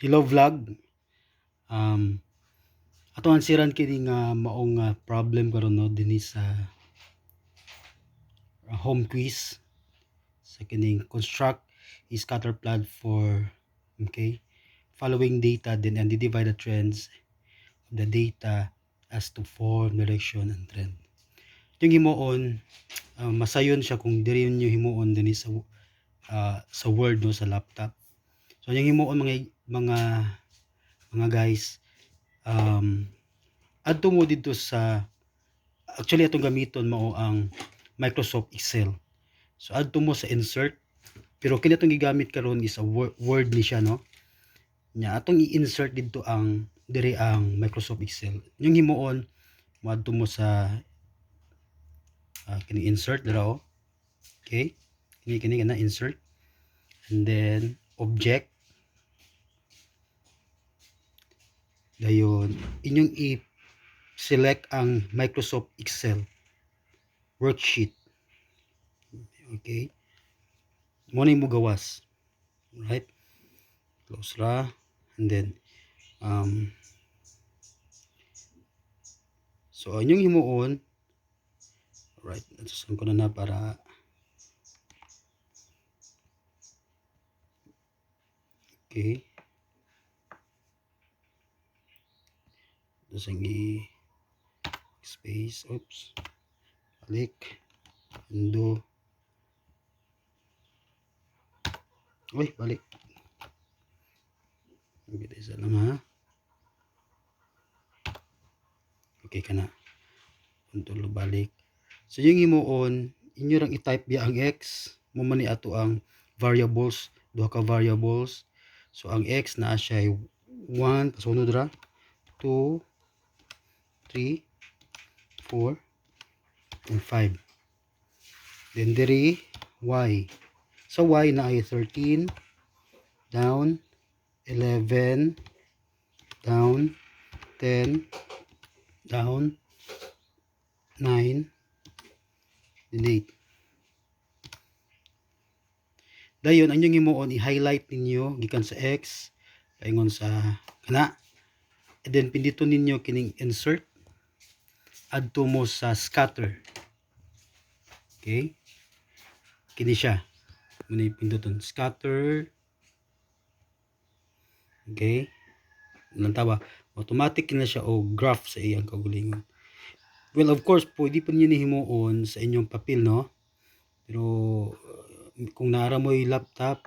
Hello, vlog. Atong ansiran kini nga maong problem karon, no, dinhi sa home quiz sa kining construct a scatter plot for, okay, following data, then identify the trends of the data as to form, direction and trend. Yung himuon, masayon siya kung diri niyo himuon dinhi sa Word, no, sa laptop. So yung himuon, mga guys, adto mo didto sa, actually, atong gamiton mao ang Microsoft Excel. So adto mo sa insert, pero kini atong gigamit karon is a Word ni siya, no. Nya atong i-insert didto ang diri ang Microsoft Excel. Yung himuon, moadto mo sa kini insert dira, oh. Okay? Kini kini kana insert and then object. Dayon inyong i-select ang Microsoft Excel worksheet. Okay? Mo na mo gawas. Right? Close ra and then so inyong himuon, right, atusan ko na na para, okay. Tapos ang i space, oops. Balik. Undo. Uy, balik. Okay, isa lang ha. Okay ka na. Control balik. So yung himuon, inyo rang i-type biya ang x, mo man ni ato ang variables, duha ka variables. So ang x naa siya 1, pasunod ra, 2, 3, 4, and 5. Then diri y. Sa y na ay 13, down, 11, down, 10, down, 9, then 8. Dayon, ang inyong himuon, i-highlight ninyo gikan sa X paingon sa kana. And then pinduton ninyo kining insert, adto mo sa scatter. Okay? Kini siya. Muna pinduton scatter. Okay? Lantawa, automatic na siya o graph sa iyang kaugalingon. Well, of course, pwede po niyo himuon sa inyong papel, no? Pero kung naara mo'y laptop,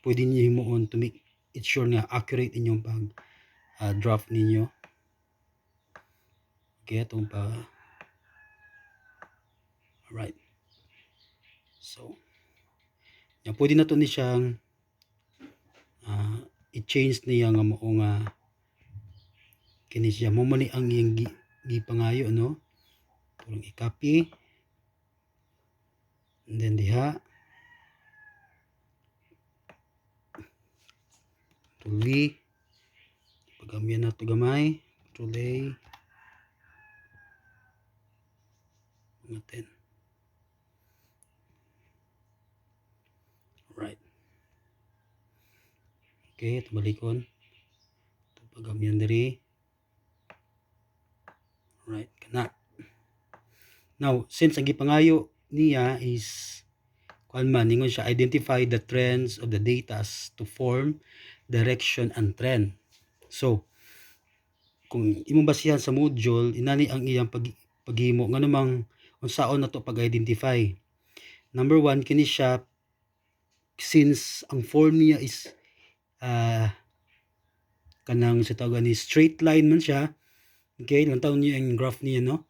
pwede niyo himuon to make it sure nga accurate inyong pag draft ninyo. Okay, atong pa. Alright. So, yan, pwede na to ni siyang i-change niya nga mao nga kini siya mo man ni ang iyang gipangayo, no. Turong i-copy and then diha Control V, pagamyan na to gamay, Control A, mga 10. Alright, okay, ito balikon ito, pagamyan diri. Alright, kana. Now, since ang gipangayo niya is kuan man, ningon siya, identify the trends of the data as to form, direction and trend. So kung imong basihan sa module, inani ang iyang paghimo nga namang unsaon na to pag-identify. Number one, kini siya, since ang form niya is kanang sa tawag ni straight line man siya. Okay, lantaw niyo ang graph niya, no.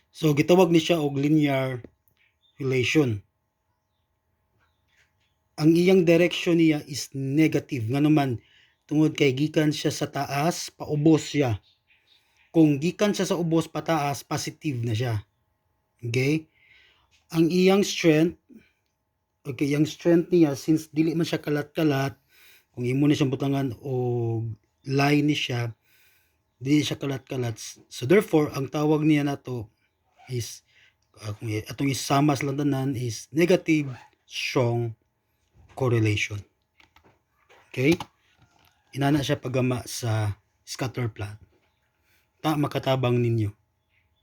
So gitawag ni siya og linear relation. Ang iyang direction niya is negative, nga naman tungod kay gikan siya sa taas paubos siya. Kung gikan siya sa ubos pataas, positive na siya. Okay, ang iyang strength, okay, iyang strength niya, since dili man siya kalat-kalat, kung imo na siyang butangan og line ni siya, dili siya kalat-kalat. So therefore, ang tawag niya nato is kung atong isama sa tanan is negative strong correlation. Okay? Inana siya paggama sa scatter plot. Ta makatabang ninyo.